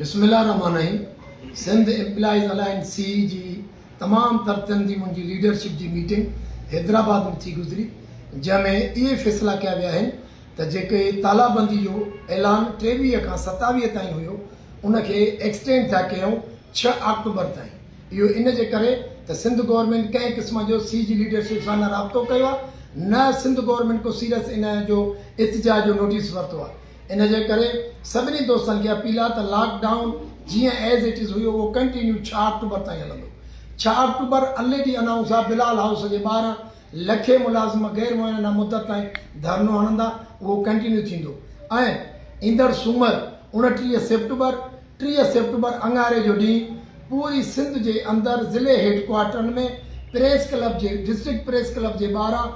بسم الله الرحمٰن الرحيم سنڌ ايمپلائيز الائنس سي جي تمام تر تنظيمن جي ليڊرشپ جي ميٽنگ حيدرآباد ۾ ٿي گذري جنهن ۾ اهي فيصلا ڪيا ويا آهن ته جيڪي تالا بندي جو اعلان 23 کان 27 تائين هيو ان کي ايڪسٽينڊ ٿا ڪيون 6 آڪٽوبر تائين اهو ان جي ڪري ته سنڌ گورنمينٽ ڪنهن قسم جو سي جي ليڊرشپ سان نه رابطو ڪيو آهي نه سنڌ گورنمينٽ ڪو سيرس ان جو احتجاج جو نوٽيس ورتو آهي. ان جي ڪري سڀني دوستن کي اپيل آ ته لاڪ ڊائون جيئن ايز it is هيو اهو ڪنٽينيو ڇهه آڪٽوبر تائين هلندو. ڇهه آڪٽوبر الريڊي انائونس آ بلال هائوس جي ٻاهران لکين ملازم غير معينه مدت تائين ڌرڻو هڻندا اهو ڪنٽينيو ٿيندو ۽ ايندڙ سومر 29 سيپٽبر 30 سيپٽمبر اڱاري جو ڏينهن پوري سنڌ جي اندر ضلعي هيڊ ڪوارٽرن ۾ پريس ڪلب جي ڊسٽرڪٽ پريس ڪلب جي ٻاهران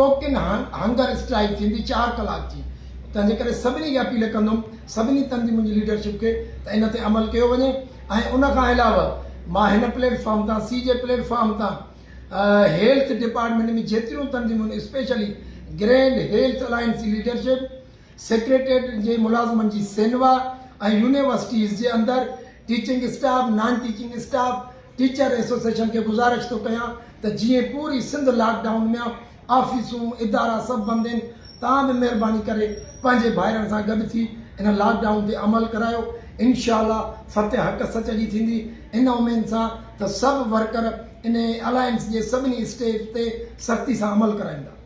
ٽوڪن هنگر اسٽرائيڪ ٿيندي چار ڪلاڪ جي تنهنجي ڪري سڀني کي اپيل ڪندم سڀني تنظيمن جي ليڊرشپ کي ته ان تي عمل ڪيو وڃي ۽ ان کان علاوه مان هن پليٽ فارم تان سي جي پليٽ فارم تان هيلٿ ڊپارٽمينٽ ۾ جيتريون تنظيمون اسپيشلي گرينڊ هيلٿ الائنس جي ليڊرشپ سيڪريٽريٽ جي ملازمن جي سينوا ۽ يونيورسٽيز جي اندر teaching staff, non teaching staff, teacher association کي گذارش ٿو ڪيان ته جيئن پوري سنڌ لاڪ ڊائون ۾ آفيسون، ادارا سڀ بند آهن توهان به مهرباني ڪري پنهنجي ڀائرن سان گڏ ٿي ان لاڪ ڊائون تي عمل ڪرايو انشاء الله فتح حق سچ جي ٿيندي ان اميد سان ته سڀ ورڪر ان الائنس جي سڀني اسٽيپس تي سختي سان عمل ڪرائيندا.